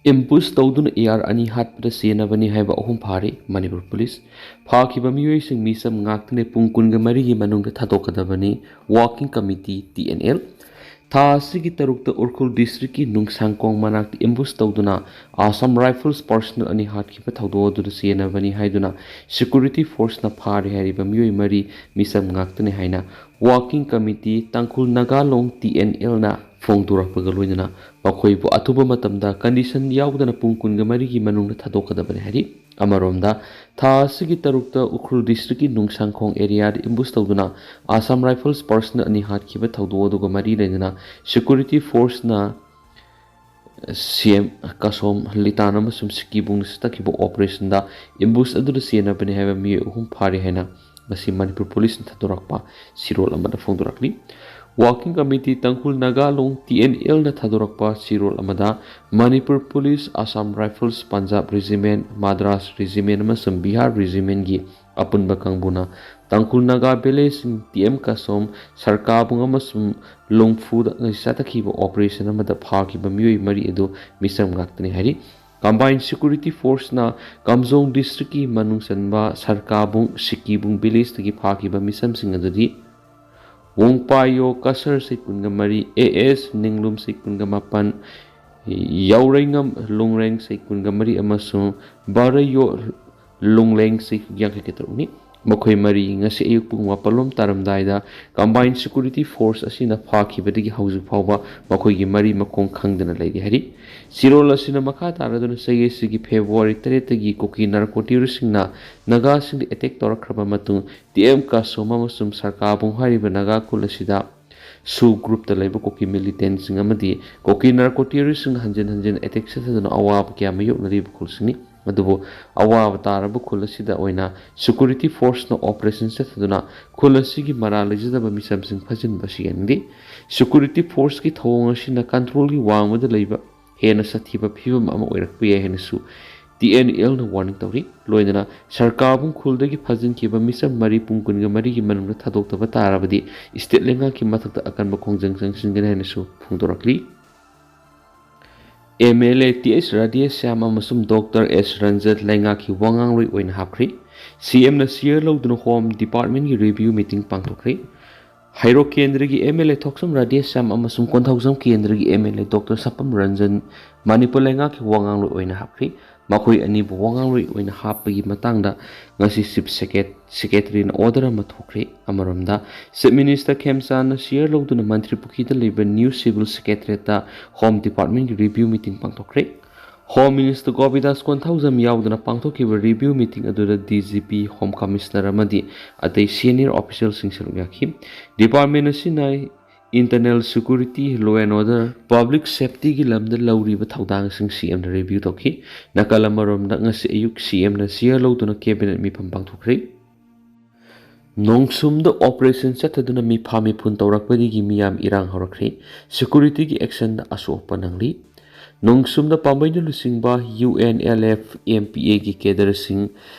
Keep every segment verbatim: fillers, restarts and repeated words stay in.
Ambush ꯇꯧꯗꯨꯅ A R ꯑꯅꯤ ꯍꯥꯠꯄꯗ ꯁꯤꯖꯤꯟꯅꯕꯅꯤ ꯍꯥꯏꯕ ꯑꯍꯨꯝ ꯐꯥꯔꯤ ꯃꯅꯤꯄꯨꯔ ꯄꯨꯂꯤꯁ꯫ ꯐꯥꯈꯤꯕ ꯃꯤꯑꯣꯏꯁꯤꯡ ꯃꯤꯆꯝ ꯉꯥꯛꯇꯅ ꯄꯨꯡ ꯀꯨꯟꯒ ꯃꯔꯤꯒꯤ ꯃꯅꯨꯡꯗ ꯊꯥꯗꯣꯛꯀꯗꯕꯅꯤ꯫ Working committee, T N L. ꯊꯥ ꯑꯁꯤꯒꯤ ꯇꯔꯨꯛꯇ ꯎꯈ꯭ꯔꯨꯜ ꯗꯤꯁꯇ꯭ꯔꯤꯛꯀꯤ ꯅꯨꯡꯁꯥꯡꯈꯣꯡ ꯃꯅꯥꯛꯇ ꯑꯦꯝꯕꯨꯁ ꯇꯧꯗꯨꯅ ꯑꯁꯥꯝ ꯔꯥꯏꯐꯜꯁ ꯄꯥꯔꯁꯅꯦꯜ ꯑꯅꯤ ꯍꯥꯠꯈꯤꯕ ꯊꯧꯗꯣꯛ ꯑꯗꯨꯗ ꯁꯤꯖꯤꯟꯅꯕꯅꯤ ꯍꯥꯏꯗꯨꯅ ꯁꯦꯀ꯭ꯌꯨꯔꯤꯇꯤ ꯐꯣꯔꯁꯅ ꯐꯥꯔꯦ ꯍꯥꯏꯔꯤꯕ ꯃꯤꯑꯣꯏ ꯃꯔꯤ ꯃꯤꯆꯝ ꯉꯥꯛꯇꯅꯤ ꯍꯥꯏꯅ working committee Tangkhul Naga Long, T N ꯑꯦꯜꯅ ꯐꯣꯡꯗꯣꯔꯛꯄꯒ ꯂꯣꯏꯅꯅ ꯃꯈꯣꯏꯕꯨ ꯑꯊꯨꯕ ꯃꯇꯝꯗ ꯀꯟꯗꯤꯁꯟ ꯌꯥꯎꯗꯅ ꯄꯨꯡ ꯀꯨꯟꯒ ꯃꯔꯤꯒꯤ ꯃꯅꯨꯡꯗ ꯊꯥꯗꯣꯛꯀꯗꯕꯅꯤ ꯍꯥꯏꯔꯤ꯫ ꯑꯃꯔꯣꯝꯗ, ꯊꯥ ꯑꯁꯤꯒꯤ ꯇꯔꯨꯛꯇ ꯎꯈ꯭ꯔꯨꯜ ꯗꯤꯁꯇ꯭ꯔꯤꯛꯀꯤ ꯅꯨꯡꯁꯥꯡꯈꯣꯡ ꯑꯦꯔꯤꯌꯥꯗ ꯑꯦꯝꯕꯨꯁ ꯇꯧꯗꯨꯅ ꯑꯁꯥꯝ ꯔꯥꯏꯐꯜꯁ ꯄꯥꯔꯁꯅꯦꯜ ꯑꯅꯤ ꯍꯥꯠꯈꯤꯕ ꯊꯧꯗꯣꯛ ꯑꯗꯨꯒ ꯃꯔꯤ ꯂꯩꯅꯅ ꯁꯦꯀ꯭ꯌꯨꯔꯤꯇꯤ ꯐꯣꯔꯁꯅ ꯁꯤ ꯑꯦꯝ ꯀꯥꯁꯣꯝ, ꯂꯤꯇꯥꯟ ꯑꯃꯁꯨꯡ ꯁꯤꯀꯤꯕꯨꯡꯗ ꯆꯠꯊꯈꯤꯕ ꯑꯣꯄꯔꯦꯁꯟꯗ ꯑꯦꯝꯕꯨꯁ ꯑꯗꯨꯗ ꯆꯦꯟꯅꯕꯅꯤ ꯍꯥꯏꯕ ꯃꯤꯑꯣꯏ ꯑꯍꯨꯝ ꯐꯥꯔꯤ ꯍꯥꯏꯅ ꯉꯁꯤ ꯃꯅꯤꯄꯨꯔ ꯄꯨꯂꯤꯁꯅ ꯊꯥꯗꯣꯔꯛꯄ ꯁꯤꯔꯣꯜ ꯑꯃꯗ ꯐꯣꯡꯗꯣꯔꯛꯂꯤ꯫ Working committee Tangkhul Naga Long, T N ꯑꯦꯜꯅ ꯊꯥꯗꯣꯔꯛꯄ ꯁꯤꯔꯣꯜ ꯑꯃꯗ Manipur police, Assam rifles, Punjab regiment, Madras regiment ꯑꯃꯁꯨꯡ ꯕꯤꯍꯥꯔ ꯔꯦꯖꯤꯃꯦꯟꯒꯤ ꯑꯄꯨꯟꯕ ꯀꯥꯡꯕꯨꯅ ꯇꯥꯡꯈꯨꯜ ꯅꯥꯒꯥ ꯚꯤꯂꯦꯖꯁꯤꯡ ꯇꯤ ꯑꯦꯝ ꯀꯥꯁꯣꯝ, ꯁꯔꯀꯥꯕꯨꯡ ꯑꯃꯁꯨꯡ ꯂꯣꯡꯐꯨꯗ ꯉꯁꯤ ꯆꯠꯊꯈꯤꯕ ꯑꯣꯄꯔꯦꯁꯟ ꯑꯃꯗ ꯐꯥꯈꯤꯕ ꯃꯤꯑꯣꯏ ꯃꯔꯤ ꯑꯗꯨ ꯃꯤꯆꯝ ꯉꯥꯛꯇꯅꯤ ꯍꯥꯏꯔꯤ꯫ ꯀꯝꯕꯥꯏꯟ ꯁꯦꯀ꯭ꯌꯨꯔꯤꯇꯤ ꯐꯣꯔꯁꯅ ꯀꯥꯝꯖꯣꯡ ꯗꯤꯁꯇ꯭ꯔꯤꯛꯀꯤ ꯃꯅꯨꯡ ꯆꯟꯕ ꯁꯔꯀꯥꯕꯨꯡ, ꯁꯤꯀꯤꯕꯨꯡ ꯚꯤꯂꯦꯖꯇꯒꯤ ꯐꯥꯈꯤꯕ ꯃꯤꯆꯝꯁꯤꯡ ꯑꯗꯨꯗꯤ ꯋꯣꯡꯄꯥꯌꯣ ꯀꯁꯔ ꯆꯍꯤ ꯀꯨꯟꯒ ꯃꯔꯤ, ꯑꯦ ꯑꯦꯁ ꯅꯤꯡꯂꯨꯝ ꯆꯍꯤ ꯀꯨꯟꯒ ꯃꯥꯄꯟ, ꯌꯥꯎꯔꯩꯉꯝ ꯂꯣꯡꯔꯦꯡ ꯆꯍꯤ ꯀꯨꯟꯒ ꯃꯔꯤ ꯑꯃꯁꯨꯡ ꯕꯥꯔꯩꯌꯣ ꯂꯣꯡꯂꯦꯡ ꯆꯍꯤ ꯌꯥꯡꯈꯩꯒ ꯇꯔꯨꯛꯅꯤ꯫ ꯃꯈꯣꯏ ꯃꯔꯤ ꯉꯁꯤ ꯑꯌꯨꯛ ꯄꯨꯡ ꯃꯥꯄꯜ ꯂꯣꯝ ꯇꯥꯔꯝꯗꯥꯏꯗ ꯀꯝꯕꯥꯏꯟ ꯁꯦꯀ꯭ꯌꯨꯔꯤꯇꯤ ꯐꯣꯔꯁ ꯑꯁꯤꯅ ꯐꯥꯈꯤꯕꯗꯒꯤ ꯍꯧꯖꯤꯛ ꯐꯥꯎꯕ ꯃꯈꯣꯏꯒꯤ ꯃꯔꯤ ꯃꯈꯣꯡ ꯈꯪꯗꯅ ꯂꯩꯔꯤ ꯍꯥꯏꯔꯤ꯫ ꯁꯤꯔꯣꯜ ꯑꯁꯤꯅ ꯃꯈꯥ ꯇꯥꯔꯗꯨꯅ ꯆꯍꯤ ꯑꯁꯤꯒꯤ ꯐꯦꯕ꯭ꯔꯨꯋꯥꯔꯤ ꯇꯔꯦꯠꯇꯒꯤ ꯀꯨꯀꯤ ꯅꯥꯔꯀꯣ ꯇꯦꯔꯣꯔꯤꯁꯁꯤꯡꯅ ꯅꯥꯒꯥꯁꯤꯡꯗ ꯑꯦꯇꯦꯛ ꯇꯧꯔꯛꯈ꯭ꯔꯕ ꯃꯇꯨꯡ ꯇꯤ ꯑꯦꯝ ꯀꯥꯁꯣꯝ ꯑꯃꯁꯨꯡ ꯁꯔꯀꯥꯕꯨꯡ ꯍꯥꯏꯔꯤꯕ ꯅꯥꯒꯥ ꯈꯨꯜ ꯑꯁꯤꯗ ꯁꯨ ꯒ꯭ꯔꯨꯞꯇ ꯂꯩꯕ ꯀꯨꯀꯤ ꯃꯤꯂꯤꯇꯦꯟꯁꯤꯡ ꯑꯃꯗꯤ ꯀꯨꯀꯤ ꯅꯥꯔꯀꯣ ꯇꯦꯔꯣꯔꯤꯁꯁꯤꯡꯅ ꯍꯟꯖꯤꯟ ꯍꯟꯖꯤꯟ ꯑꯦꯇꯦꯛ ꯆꯠꯊꯗꯨꯅ ꯑꯋꯥꯕ ꯀꯌꯥ ꯃꯥꯌꯣꯛꯅꯔꯤꯕ ꯈꯨꯜꯁꯤꯡꯅꯤ꯫ ꯑꯗꯨꯕꯨ ꯑꯋꯥꯕ ꯇꯥꯔꯕ ꯈꯨꯜ ꯑꯁꯤꯗ ꯑꯣꯏꯅ ꯁꯦꯀ꯭ꯌꯨꯔꯤꯇꯤ ꯐꯣꯔꯁꯅ ꯑꯣꯄꯔꯦꯁꯟ ꯆꯠꯊꯗꯨꯅ ꯈꯨꯜ ꯑꯁꯤꯒꯤ ꯃꯔꯥꯜ ꯂꯩꯖꯗꯕ ꯃꯤꯆꯝꯁꯤꯡ ꯐꯥꯖꯤꯟꯕ ꯑꯁꯤ ꯌꯥꯅꯤꯡꯗꯦ꯫ ꯁꯦꯀ꯭ꯌꯨꯔꯤꯇꯤ ꯐꯣꯔꯁꯀꯤ ꯊꯧꯑꯣꯡ ꯑꯁꯤꯅ ꯀꯟꯇ꯭ꯔꯣꯜꯒꯤ ꯋꯥꯡꯃꯗ ꯂꯩꯕ ꯍꯦꯟꯅ ꯁꯥꯊꯤꯕ ꯐꯤꯕꯝ ꯑꯃ ꯑꯣꯏꯔꯛꯄ ꯌꯥꯏ ꯍꯥꯏꯅꯁꯨ ꯇꯤ ꯑꯦꯟ ꯑꯦꯜꯅ ꯋꯥꯔꯅꯤꯡ ꯇꯧꯔꯤ꯫ ꯂꯣꯏꯅꯅ ꯁꯔꯀꯥꯕꯨꯡ ꯈꯨꯜꯗꯒꯤ ꯐꯥꯖꯤꯟꯈꯤꯕ ꯃꯤꯆꯝ ꯃꯔꯤ ꯄꯨꯡ ꯀꯨꯟꯒ ꯃꯔꯤꯒꯤ ꯃꯅꯨꯡꯗ ꯊꯥꯗꯣꯛꯇꯕ ꯇꯥꯔꯕꯗꯤ ꯏꯁꯇꯦꯠ ꯂꯩꯉꯥꯛꯀꯤ ꯃꯊꯛꯇ ꯑꯀꯟꯕ ꯈꯣꯡꯖꯪ ꯆꯪꯁꯤꯟꯒꯅꯤ ꯍꯥꯏꯅꯁꯨ ꯐꯣꯡꯗꯣꯔꯛꯂꯤ꯫ M L A T H Radheshyam ꯑꯃꯁꯨꯡ ꯗꯣꯛꯇꯔ ꯑꯦꯁ ꯔꯟꯖꯟ ꯂꯩꯉꯥꯛꯀꯤ ꯋꯥ ꯉꯥꯡꯂꯣꯏ ꯑꯣꯏꯅ ꯍꯥꯞꯈ꯭ꯔꯤ꯫ ꯁꯤ ꯑꯦꯝꯅ ꯁꯤꯌꯔ ꯂꯧꯗꯨꯅ ꯍꯣꯝ ꯗꯤꯄꯥꯔꯠꯃꯦꯟꯒꯤ ꯔꯤꯚ꯭ꯌꯨ ꯃꯤꯇꯤꯡ ꯄꯥꯡꯊꯣꯛꯈ꯭ꯔꯤ꯫ ꯍꯩꯔꯣꯛ ꯀꯦꯟꯗ꯭ꯔꯒꯤ M L A Thokchom Radheshyam ꯑꯃꯁꯨꯡ ꯀꯣꯟꯊꯧꯖꯝ ꯀꯦꯟꯗ꯭ꯔꯒꯤ M L A doctor Sapam Ranjan Manipur ꯂꯩꯉꯥꯛꯀꯤ ꯋꯥ ꯉꯥꯡꯂꯣꯏ ꯑꯣꯏꯅ ꯍꯥꯞꯈ꯭ꯔꯤ꯫ ꯃꯈꯣꯏ ꯑꯅꯤꯕꯨ ꯋꯥ ꯉꯥꯡꯂꯣꯏ ꯑꯣꯏꯅ ꯍꯥꯞꯄꯒꯤ ꯃꯇꯥꯡꯗ ꯉꯁꯤ ꯆꯤꯐ ꯁꯦꯀ꯭ꯔꯦꯇꯔꯤꯅ ꯑꯣꯔꯗꯔ ꯑꯃ ꯊꯣꯛꯈ꯭ꯔꯦ꯫ ꯑꯃꯔꯣꯝꯗ, ꯆꯤꯐ ꯃꯤꯅꯤꯁꯇꯔ ꯈꯦꯝꯆꯥꯟꯅ ꯁꯤꯌꯔ ꯂꯧꯗꯨꯅ ꯃꯟꯇ꯭ꯔꯤ ꯄꯨꯈ꯭ꯔꯤꯗ ꯂꯩꯕ ꯅ꯭ꯌꯨ ꯁꯤꯚꯤꯜ ꯁꯦꯀ꯭ꯔꯦꯇꯔꯤꯌꯦꯠꯇ ꯍꯣꯝ ꯗꯤꯄꯥꯔꯠꯃꯦꯟꯒꯤ ꯔꯤꯚ꯭ꯌꯨ ꯃꯤꯇꯤꯡ ꯄꯥꯡꯊꯣꯛꯈ꯭ꯔꯦ꯫ ꯍꯣꯝ ꯃꯤꯅꯤꯁꯇꯔ ꯒꯣꯕꯤꯟꯗꯥꯁ ꯀꯣꯟꯊꯧꯖꯝ ꯌꯥꯎꯗꯨꯅ ꯄꯥꯡꯊꯣꯛꯈꯤꯕ ꯔꯤꯚ꯭ꯌꯨ ꯃꯤꯇꯤꯡ ꯑꯗꯨꯗ D G P, home commissioner ꯑꯃꯗꯤ ꯑꯇꯩ ꯁꯦꯅꯤꯌꯔ ꯑꯣꯐꯤꯁꯤꯌꯦꯜꯁꯤꯡ ꯁꯔꯨꯛ ꯌꯥꯈꯤ꯫ ꯗꯤꯄꯥꯔꯠꯃꯦꯟ ꯑꯁꯤꯅ internal security, law and order, public ꯁꯦꯐꯇꯤꯒꯤ ꯂꯝꯗ ꯂꯧꯔꯤꯕ ꯊꯧꯗꯥꯡꯁꯤꯡ ꯁꯤ ꯑꯦꯝꯅ ꯔꯤꯚ꯭ꯌꯨ ꯇꯧꯈꯤ꯫ ꯅꯥꯀꯜ ꯑꯃꯔꯣꯝꯗ, ꯉꯁꯤ ꯑꯌꯨꯛ ꯁꯤ ꯑꯦꯝꯅ ꯁꯤꯌꯔ ꯂꯧꯗꯨꯅ ꯀꯦꯕꯤꯅꯦꯠ ꯃꯤꯐꯝ ꯄꯥꯡꯊꯣꯛꯈ꯭ꯔꯦ꯫ ꯅꯣꯡꯁꯨꯝꯗ ꯑꯣꯄꯔꯦꯁꯟ ꯆꯠꯊꯗꯨꯅ ꯃꯤꯐꯥ ꯃꯤꯄꯨꯟ ꯇꯧꯔꯛꯄꯗꯒꯤ ꯃꯤꯌꯥꯝ ꯏꯔꯥꯡ ꯍꯧꯔꯛꯈ꯭ꯔꯦ꯫ ꯁꯦꯀ꯭ꯌꯨꯔꯤꯇꯤꯒꯤ ꯑꯦꯛꯁꯟꯗ ꯑꯁꯣꯛ ꯑꯄꯟ ꯅꯪꯂꯤ꯫ ꯅꯣꯡꯁꯨꯝꯗ ꯄꯥꯝꯕꯩꯅ ꯂꯨꯆꯤꯡꯕ U N L F M P ꯑꯦꯒꯤ ꯀꯦꯗꯔꯁꯤꯡ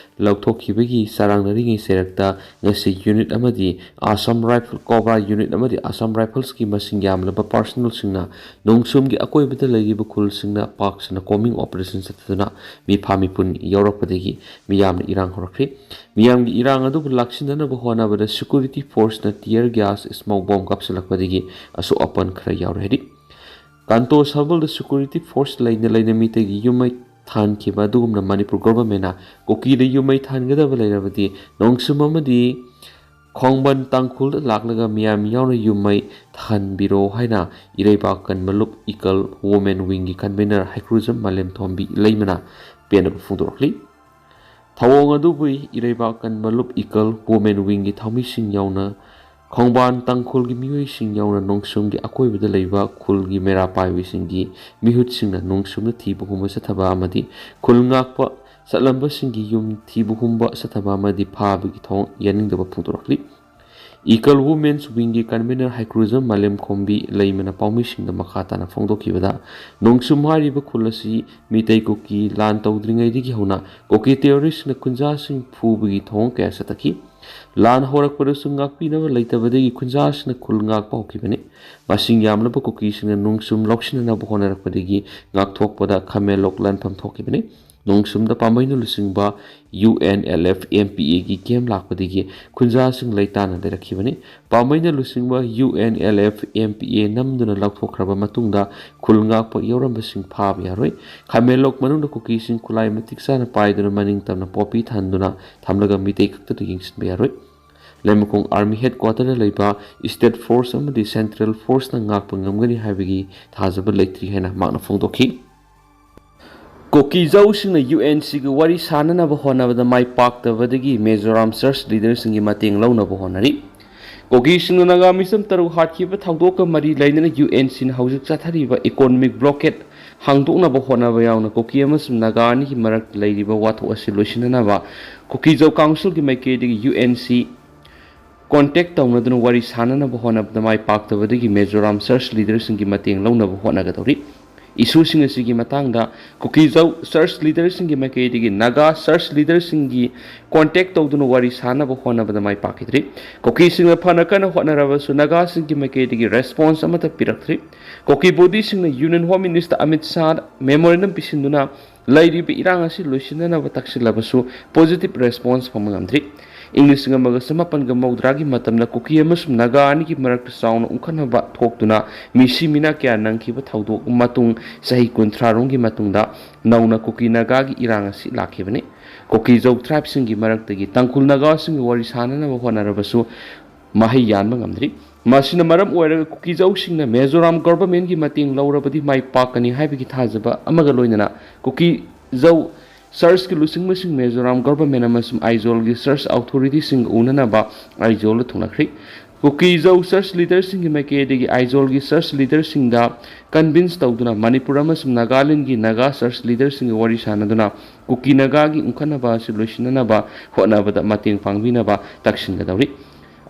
ꯂꯧꯊꯣꯛꯈꯤꯕꯒꯤ ꯆꯔꯥꯡꯅꯔꯤꯉꯩ ꯆꯩꯔꯛꯇ ꯉꯁꯤ ꯌꯨꯅꯤꯠ ꯑꯃꯗꯤ ꯑꯁꯥꯝ ꯔꯥꯏꯐꯜ ꯀꯣꯕ꯭ꯔꯥ ꯌꯨꯅꯤꯠ ꯑꯃꯗꯤ ꯑꯁꯥꯝ ꯔꯥꯏꯐꯜꯁꯀꯤ ꯃꯁꯤꯡ ꯌꯥꯝꯂꯕ ꯄꯥꯔꯁꯅꯦꯜꯁꯤꯡꯅ ꯅꯣꯡꯁꯨꯝꯒꯤ ꯑꯀꯣꯏꯕꯗ ꯂꯩꯔꯤꯕ ꯈꯨꯜꯁꯤꯡꯅ ꯄꯥꯛ ꯁꯟꯅ ꯀꯣꯝꯕꯤꯡ ꯑꯣꯄꯔꯦꯁꯟ ꯆꯠꯊꯗꯨꯅ ꯃꯤꯐꯥ ꯃꯤꯄꯨꯟ ꯌꯧꯔꯛꯄꯗꯒꯤ ꯃꯤꯌꯥꯝꯅ ꯏꯔꯥꯡ ꯍꯧꯔꯛꯈ꯭ꯔꯦ꯫ ꯃꯤꯌꯥꯝꯒꯤ ꯏꯔꯥꯡ ꯑꯗꯨꯕꯨ ꯂꯥꯛꯁꯤꯟꯅꯅꯕ ꯍꯣꯠꯅꯕꯗ ꯁꯦꯀ꯭ꯌꯨꯔꯤꯇꯤ ꯐꯣꯔꯁꯅ ꯇꯤꯌꯔ ꯒ꯭ꯌꯥꯁ, ꯁ꯭ꯃꯣꯛ ꯕꯣꯝ ꯀꯥꯞꯁꯤꯜꯂꯛꯄꯗꯒꯤ ꯑꯁꯣꯛ ꯑꯄꯟ ꯈꯔ ꯌꯥꯎꯔꯦ ꯍꯥꯏꯔꯤ꯫ ꯀꯥꯟꯇꯣ ꯁꯕꯜꯗ ꯁꯦꯀ꯭ꯌꯨꯔꯤꯇꯤ ꯐꯣꯔꯁ ꯂꯩꯅ ꯂꯩꯅ ꯃꯤꯇꯩꯒꯤ ꯌꯨꯝꯃꯩ ꯊꯥꯟꯈꯤꯕ ꯑꯗꯨꯒꯨꯝꯅ ꯃꯅꯤꯄꯨꯔ ꯒꯣꯚꯔꯟꯃꯦꯟꯅ ꯀꯨꯀꯤꯗ ꯌꯨꯝꯃꯩ ꯊꯥꯟꯒꯗꯕ ꯂꯩꯔꯕꯗꯤ ꯅꯣꯡꯁꯨꯝ ꯑꯃꯗꯤ ꯈꯣꯡꯕꯟ ꯇꯥꯡꯈꯨꯜꯗ ꯂꯥꯛꯂꯒ ꯃꯤꯌꯥꯝ ꯌꯥꯎꯅ ꯌꯨꯝꯃꯩ ꯊꯥꯍꯟꯕꯤꯔꯣ ꯍꯥꯏꯅ ꯏꯔꯩꯕꯥꯛ ꯀꯟꯕ ꯂꯨꯞ ꯏꯀꯜ ꯋꯨꯃꯦꯟ ꯋꯤꯡꯒꯤ ꯀꯟꯚꯦꯅꯔ ꯍꯩꯀ꯭ꯔꯨꯖꯝ ꯃꯥꯂꯦꯝꯊꯣꯝꯕꯤ ꯂꯩꯃꯅ ꯄꯦꯟꯅꯕ ꯐꯣꯡꯗꯣꯔꯛꯂꯤ꯫ ꯊꯧꯑꯣꯡ ꯑꯗꯨꯕꯨ ꯏꯔꯩꯕꯥꯛ ꯀꯟꯕ ꯂꯨꯞ ꯏꯀꯜ ꯋꯨꯃꯦꯟ ꯋꯤꯡꯒꯤ ꯊꯧꯃꯤꯁꯤꯡ ꯌꯥꯎꯅ ꯈꯣꯡꯕꯥꯟ ꯇꯥꯡꯈꯨꯜꯒꯤ ꯃꯤꯑꯣꯏꯁꯤꯡ ꯌꯥꯎꯅ ꯅꯣꯡꯁꯨꯝꯒꯤ ꯑꯀꯣꯏꯕꯗ ꯂꯩꯕ ꯈꯨꯜꯒꯤ ꯃꯦꯔꯥ ꯄꯥꯏꯕꯤꯁꯤꯡꯒꯤ ꯃꯤꯍꯨꯠꯁꯤꯡꯅ ꯅꯣꯡꯁꯨꯝꯗ ꯊꯤꯕ ꯍꯨꯝꯕ ꯆꯠꯊꯕ ꯑꯃꯗꯤ ꯈꯨꯜ ꯉꯥꯛꯄ ꯆꯠꯂꯝꯕꯁꯤꯡꯒꯤ ꯌꯨꯝ ꯊꯤꯕ ꯍꯨꯝꯕ ꯆꯠꯊꯕ ꯑꯃꯗꯤ ꯐꯥꯕꯒꯤ ꯊꯧꯑꯣꯡ ꯌꯥꯅꯤꯡꯗꯕ ꯐꯣꯡꯗꯣꯔꯛꯂꯤ꯫ Equal Women's Wingꯒꯤ convener ꯍꯩꯀ꯭ꯔꯨꯖꯝ ꯃꯥꯂꯦꯝꯈꯣꯝꯕꯤ ꯂꯩꯃꯅ ꯄꯥꯎꯃꯤꯁꯤꯡꯗ ꯃꯈꯥ ꯇꯥꯅ ꯐꯣꯡꯗꯣꯛꯈꯤꯕꯗ, ꯅꯣꯡꯁꯨꯝ ꯍꯥꯏꯔꯤꯕ ꯈꯨꯜ ꯑꯁꯤ ꯃꯤꯇꯩ ꯀꯨꯀꯤ ꯂꯥꯟ ꯇꯧꯗ꯭ꯔꯤꯉꯩꯗꯒꯤ ꯍꯧꯅ ꯀꯨꯀꯤ terroristꯁꯤꯡꯅ ꯈꯨꯟꯖꯥꯁꯤꯡ ꯐꯨꯕꯒꯤ ꯊꯧꯑꯣꯡ ꯀꯌꯥ ꯆꯠꯊꯈꯤ꯫ ꯂꯥꯟ ꯍꯧꯔꯛꯄꯗꯁꯨ ꯉꯥꯛꯄꯤꯅꯕ ꯂꯩꯇꯕꯗꯒꯤ ꯈꯨꯟꯖꯥꯁꯤꯡꯅ ꯈꯨꯜ ꯉꯥꯛꯄ ꯍꯧꯈꯤꯕꯅꯤ꯫ ꯃꯁꯤꯡ ꯌꯥꯝꯂꯕ ꯀꯨꯀꯤꯁꯤꯡꯅ ꯅꯣꯡꯁꯨꯝ ꯂꯧꯁꯤꯟꯅꯅꯕ ꯍꯣꯠꯅꯔꯛꯄꯗꯒꯤ ꯉꯥꯛꯊꯣꯛꯄꯗ ꯈꯥꯃꯦꯟꯂꯣꯛ ꯂꯥꯟꯐꯝ ꯊꯣꯛꯈꯤꯕꯅꯤ꯫ ꯅꯣꯡꯁꯨꯝꯗ ꯄꯥꯝꯕꯩꯅ ꯂꯨꯆꯤꯡꯕ UNLF MPAꯒꯤ camp ꯂꯥꯛꯄꯗꯒꯤ ꯈꯨꯟꯖꯥꯁꯤꯡ ꯂꯩꯇꯥꯅ ꯂꯩꯔꯛꯈꯤꯕꯅꯤ꯫ ꯄꯥꯝꯕꯩꯅ ꯂꯨꯆꯤꯡꯕ UNLF MPA ꯅꯝꯗꯨꯅ ꯂꯧꯊꯣꯛꯈ꯭ꯔꯕ ꯃꯇꯨꯡꯗ ꯈꯨꯜ ꯉꯥꯛꯄ ꯌꯥꯎꯔꯝꯕꯁꯤꯡ ꯐꯥꯕ ꯌꯥꯔꯣꯏ꯫ ꯈꯥꯃꯦꯟꯂꯣꯛ ꯃꯅꯨꯡꯗ ꯀꯨꯀꯤꯁꯤꯡ ꯈꯨꯠꯂꯥꯏ ꯃꯇꯤꯛ ꯆꯥꯅ ꯄꯥꯏꯗꯨꯅ ꯃꯅꯤꯡ ꯇꯝꯅ ꯄꯣꯄꯤ ꯊꯥꯍꯟꯗꯨꯅ ꯊꯝꯂꯒ ꯃꯤꯇꯩ ꯈꯛꯇꯗ ꯌꯦꯡꯁꯤꯟꯕ ꯌꯥꯔꯣꯏ꯫ ꯂꯩꯃꯈꯣꯡ Army Headquarterꯗ ꯂꯩꯕ State Force ꯑꯃꯗꯤ Central Forceꯅ ꯉꯥꯛꯄ ꯉꯝꯒꯅꯤ ꯍꯥꯏꯕꯒꯤ ꯊꯥꯖꯕ ꯂꯩꯇ꯭ꯔꯤ ꯍꯥꯏꯅ ꯃꯍꯥꯛꯅ ꯐꯣꯡꯗꯣꯛꯈꯤ꯫ ꯀꯨꯀꯤꯖꯧꯁꯤꯡꯅ UNCꯒ ꯋꯥꯔꯤ ꯁꯥꯅꯅꯕ ꯍꯣꯠꯅꯕꯗ ꯃꯥꯏ ꯄꯥꯛꯇꯕꯗꯒꯤ ꯃꯤꯖꯣꯔꯥꯝ church leaderꯁꯤꯡꯒꯤ ꯃꯇꯦꯡ ꯂꯧꯅꯕ ꯍꯣꯠꯅꯔꯤ꯫ ꯀꯨꯀꯤꯁꯤꯡꯅ ꯅꯥꯒꯥ ꯃꯤꯆꯝ ꯇꯔꯨꯛ ꯍꯥꯠꯈꯤꯕ ꯊꯧꯗꯣꯛꯀ ꯃꯔꯤ ꯂꯩꯅꯅ UNCꯅ ꯍꯧꯖꯤꯛ ꯆꯠꯊꯔꯤꯕ economic blockade ꯍꯥꯡꯗꯣꯛꯅꯕ ꯍꯣꯠꯅꯕ ꯌꯥꯎꯅ ꯀꯨꯀꯤ ꯑꯃꯁꯨꯡ ꯅꯥꯒꯥ ꯑꯅꯤꯒꯤ ꯃꯔꯛꯇ ꯂꯩꯔꯤꯕ ꯋꯥꯊꯣꯛ ꯑꯁꯤ ꯂꯣꯏꯁꯤꯟꯅꯅꯕ ꯀꯨꯀꯤꯖꯧ councilꯒꯤ ꯃꯥꯏꯀꯩꯗꯒꯤ UNC contact ꯇꯧꯅꯗꯨꯅ ꯋꯥꯔꯤ ꯁꯥꯅꯅꯕ ꯍꯣꯠꯅꯕꯗ ꯃꯥꯏ ꯄꯥꯛꯇꯕꯗꯒꯤ ꯃꯤꯖꯣꯔꯥꯝ church leaderꯁꯤꯡꯒꯤ ꯃꯇꯦꯡ ꯂꯧꯅꯕ ꯍꯣꯠꯅꯒꯗꯧꯔꯤ꯫ Issueꯁꯤꯡ ꯑꯁꯤꯒꯤ ꯃꯇꯥꯡꯗ ꯀꯨꯀꯤꯖꯧ church leaderꯁꯤꯡꯒꯤ ꯃꯥꯏꯀꯩꯗꯒꯤ ꯅꯥꯒꯥ church leaderꯁꯤꯡꯒꯤ contact ꯇꯧꯗꯨꯅ ꯋꯥꯔꯤ ꯁꯥꯅꯕ ꯍꯣꯠꯅꯕꯗ ꯃꯥꯏ ꯄꯥꯛꯈꯤꯗ꯭ꯔꯤ꯫ ꯀꯨꯀꯤꯁꯤꯡꯅ ꯐꯅ ꯀꯟꯅ ꯍꯣꯠꯅꯔꯕꯁꯨ ꯅꯥꯒꯥꯁꯤꯡꯒꯤ ꯃꯥꯏꯀꯩꯗꯒꯤ response ꯑꯃꯠꯇ ꯄꯤꯔꯛꯇ꯭ꯔꯤ꯫ ꯀꯨꯀꯤ bodyꯁꯤꯡꯅ Union Home Minister Amit ꯁꯥꯍꯗ memorandum ꯄꯤꯁꯤꯟꯗꯨꯅ ꯂꯩꯔꯤꯕ ꯏꯔꯥꯡ ꯑꯁꯤ ꯂꯣꯏꯁꯤꯟꯅꯅꯕ ꯇꯛꯁꯤꯜꯂꯕꯁꯨ positive response ꯐꯪꯕ ꯉꯝꯗ꯭ꯔꯤ꯫ ꯏꯪ ꯂꯤꯁꯤꯡ ꯑꯃꯒ ꯆꯃꯥꯄꯟꯒ ꯃꯧꯗ꯭ꯔꯥꯒꯤ ꯃꯇꯝꯗ ꯀꯨꯀꯤ ꯑꯃꯁꯨꯡ ꯅꯥꯒꯥ ꯑꯅꯤꯒꯤ ꯃꯔꯛꯇ ꯆꯥꯎꯅ ꯎꯪꯈꯠꯅꯕ ꯊꯣꯛꯇꯨꯅ ꯃꯤꯁꯤ ꯃꯤꯅꯥ ꯀꯌꯥ ꯅꯪꯈꯤꯕ ꯊꯧꯗꯣꯛ ꯃꯇꯨꯡ ꯆꯍꯤ ꯀꯨꯟꯊ꯭ꯔꯥ ꯔꯣꯝꯒꯤ ꯃꯇꯨꯡꯗ ꯅꯧꯅ ꯀꯨꯀꯤ ꯅꯥꯒꯥꯒꯤ ꯏꯔꯥꯡ ꯑꯁꯤ ꯂꯥꯛꯈꯤꯕꯅꯤ꯫ ꯀꯨꯀꯤꯖꯧ tribeꯁꯤꯡꯒꯤ ꯃꯔꯛꯇꯒꯤ ꯇꯥꯡꯈꯨꯜ ꯅꯥꯒꯥꯁꯤꯡꯒ ꯋꯥꯔꯤ ꯁꯥꯅꯅꯕ ꯍꯣꯠꯅꯔꯕꯁꯨ ꯃꯍꯩ ꯌꯥꯟꯕ ꯉꯝꯗ꯭ꯔꯤ꯫ ꯃꯁꯤꯅ ꯃꯔꯝ ꯑꯣꯏꯔꯒ ꯀꯨꯀꯤꯖꯧꯁꯤꯡꯅ ꯃꯤꯖꯣꯔꯥꯝ governmentꯀꯤ ꯃꯇꯦꯡ ꯂꯧꯔꯕꯗꯤ ꯃꯥꯏ ꯄꯥꯛꯀꯅꯤ ꯍꯥꯏꯕꯒꯤ ꯊꯥꯖꯕ ꯑꯃꯒ ꯂꯣꯏꯅꯅ ꯀꯨꯀꯤꯖꯧ churchꯀꯤ ꯂꯨꯆꯤꯡꯕꯁꯤꯡ ꯃꯤꯖꯣꯔꯥꯝ government ꯑꯃꯁꯨꯡ ꯑꯥꯏꯖꯣꯜꯒꯤ church authorityꯁꯤꯡꯒ ꯎꯅꯅꯕ ꯑꯥꯏꯖꯣꯜꯗ ꯊꯨꯡꯂꯈ꯭ꯔꯤ꯫ ꯀꯨꯀꯤꯖꯧ church leaderꯁꯤꯡꯒꯤ ꯃꯥꯏꯀꯩꯗꯒꯤ ꯑꯥꯏꯖꯣꯜꯒꯤ church leaderꯁꯤꯡꯗ convince ꯇꯧꯗꯨꯅ ꯃꯅꯤꯄꯨꯔ ꯑꯃꯁꯨꯡ ꯅꯥꯒꯥꯂꯦꯟꯒꯤ ꯅꯥꯒꯥ church leaderꯁꯤꯡꯒ ꯋꯥꯔꯤ ꯁꯥꯅꯗꯨꯅ ꯀꯨꯀꯤ ꯅꯥꯒꯥꯒꯤ ꯎꯪꯈꯠꯅꯕ ꯑꯁꯤ ꯂꯣꯏꯁꯤꯟꯅꯅꯕ ꯍꯣꯠꯅꯕꯗ ꯃꯇꯦꯡ ꯄꯥꯡꯕꯤꯅꯕ ꯇꯛꯁꯤꯟꯒꯗꯧꯔꯤ꯫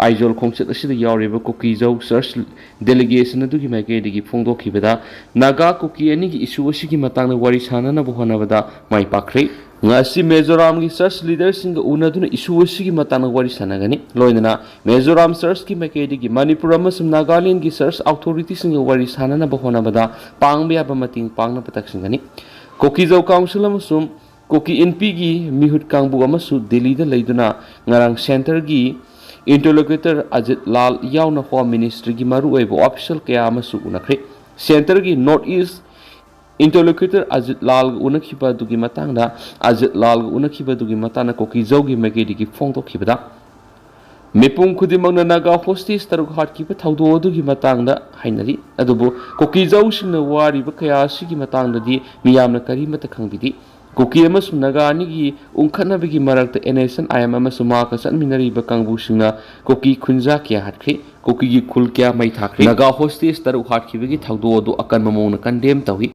ꯑꯥꯏꯖꯣꯜ ꯈꯣꯡꯆꯠ ꯑꯁꯤꯗ ꯌꯥꯎꯔꯤꯕ ꯀꯨꯀꯤꯖꯧ ꯆꯔꯆ ꯗꯦꯂꯤꯒꯦꯁꯟ ꯑꯗꯨꯒꯤ ꯃꯥꯏꯀꯩꯗꯒꯤ ꯐꯣꯡꯗꯣꯛꯈꯤꯕꯗ, ꯅꯥꯒꯥ ꯀꯨꯀꯤ ꯑꯅꯤꯒꯤ ꯏꯁꯨ ꯑꯁꯤꯒꯤ ꯃꯇꯥꯡꯗ ꯋꯥꯔꯤ ꯁꯥꯅꯅꯕ ꯍꯣꯠꯅꯕꯗ ꯃꯥꯏ ꯄꯥꯛꯈ꯭ꯔꯦ꯫ ꯉꯁꯤ ꯃꯤꯖꯣꯔꯥꯝꯒꯤ ꯆꯔꯆ ꯂꯤꯗꯔꯁꯤꯡꯒ ꯎꯅꯗꯨꯅ ꯏꯁꯨ ꯑꯁꯤꯒꯤ ꯃꯇꯥꯡꯗ ꯋꯥꯔꯤ ꯁꯥꯟꯅꯒꯅꯤ꯫ ꯂꯣꯏꯅꯅ ꯃꯤꯖꯣꯔꯥꯝ ꯆꯔꯆꯀꯤ ꯃꯥꯏꯀꯩꯗꯒꯤ ꯃꯅꯤꯄꯨꯔ ꯑꯃꯁꯨꯡ ꯅꯥꯒꯥꯂꯦꯟꯒꯤ ꯆꯔꯆ ꯑꯣꯊꯣꯔꯤꯇꯤꯁꯤꯡꯒ ꯋꯥꯔꯤ ꯁꯥꯅꯅꯕ ꯍꯣꯠꯅꯕꯗ ꯄꯥꯡꯕ ꯌꯥꯕ ꯃꯇꯦꯡ ꯄꯥꯡꯅꯕ ꯇꯛꯁꯤꯟꯒꯅꯤ꯫ ꯀꯨꯀꯤꯖꯧ ꯀꯥꯎꯟꯁꯤꯜ ꯑꯃꯁꯨꯡ ꯀꯨꯀꯤ ꯏꯟꯄꯤꯒꯤ ꯃꯤꯍꯨꯠ ꯀꯥꯡꯕꯨ ꯑꯃꯁꯨ ꯗꯤꯜꯂꯤꯗ ꯂꯩꯗꯨꯅ ꯉꯔꯥꯡ ꯁꯦꯟꯇꯔꯒꯤ ꯏꯟꯇꯔꯂꯣꯀ꯭ꯌꯨꯇꯔ ꯑꯖꯤꯠ ꯂꯥꯜ ꯌꯥꯎꯅ ꯍꯣꯝ ꯃꯤꯅꯤꯁꯇ꯭ꯔꯤꯒꯤ ꯃꯔꯨꯑꯣꯏꯕ ꯑꯣꯐꯤꯁꯤꯌꯦꯜ ꯀꯌꯥ ꯑꯃꯁꯨ ꯎꯅꯈ꯭ꯔꯦ꯫ ꯁꯦꯟꯇꯔꯒꯤ ꯅꯣꯔꯠ ꯏꯁ ꯏꯟꯇꯔꯂꯣꯀ꯭ꯌꯨꯇꯔ ꯑꯖꯤꯠ ꯂꯥꯜꯒ ꯎꯅꯈꯤꯕ ꯑꯗꯨꯒꯤ ꯃꯇꯥꯡꯗ ꯑꯖꯤꯠ ꯂꯥꯜꯒ ꯎꯅꯈꯤꯕ ꯑꯗꯨꯒꯤ ꯃꯇꯥꯡꯗ ꯀꯨꯀꯤꯖꯧꯒꯤ ꯃꯥꯏꯀꯩꯗꯒꯤ ꯐꯣꯡꯗꯣꯛꯈꯤꯕꯗ, ꯃꯤꯄꯨꯝ ꯈꯨꯗꯤꯡꯃꯛꯅ ꯅꯥꯒꯥ ꯍꯣꯁꯇꯦꯖ ꯇꯔꯨꯛ ꯍꯥꯠꯈꯤꯕ ꯊꯧꯗꯣꯛ ꯑꯗꯨꯒꯤ ꯃꯇꯥꯡꯗ ꯍꯥꯏꯅꯔꯤ꯫ ꯑꯗꯨꯕꯨ ꯀꯨꯀꯤꯖꯧꯁꯤꯡꯅ ꯋꯥꯔꯤꯕ ꯀꯌꯥ ꯑꯁꯤꯒꯤ ꯃꯇꯥꯡꯗꯗꯤ ꯃꯤꯌꯥꯝꯅ ꯀꯔꯤꯃꯠꯇ ꯈꯪꯕꯤꯗꯦ꯫ ꯀꯨꯀꯤ ꯑꯃꯁꯨꯡ ꯅꯥꯒꯥ ꯑꯅꯤꯒꯤ ꯎꯪꯈꯠꯅꯕꯒꯤ ꯃꯔꯛꯇ N S N I M ꯑꯃꯁꯨꯡ ꯃꯍꯥꯛꯀ ꯆꯠꯃꯤꯟꯅꯔꯤꯕ ꯀꯥꯡꯕꯨꯁꯤꯡꯅ ꯀꯨꯀꯤ ꯈꯨꯟꯖꯥ ꯀꯌꯥ ꯍꯥꯠꯈ꯭ꯔꯦ꯫ ꯀꯨꯀꯤꯒꯤ ꯈꯨꯜ ꯀꯌꯥ ꯃꯩ ꯊꯥꯈ꯭ꯔꯦ꯫ ꯅꯥꯒꯥ ꯍꯣꯁꯇꯦꯖ ꯇꯔꯨꯛ ꯍꯥꯠꯈꯤꯕꯒꯤ ꯊꯧꯗꯣꯛ ꯑꯗꯨ ꯑꯀꯟꯕ ꯃꯑꯣꯡꯗ ꯀꯟꯗꯦꯝ ꯇꯧꯏ꯫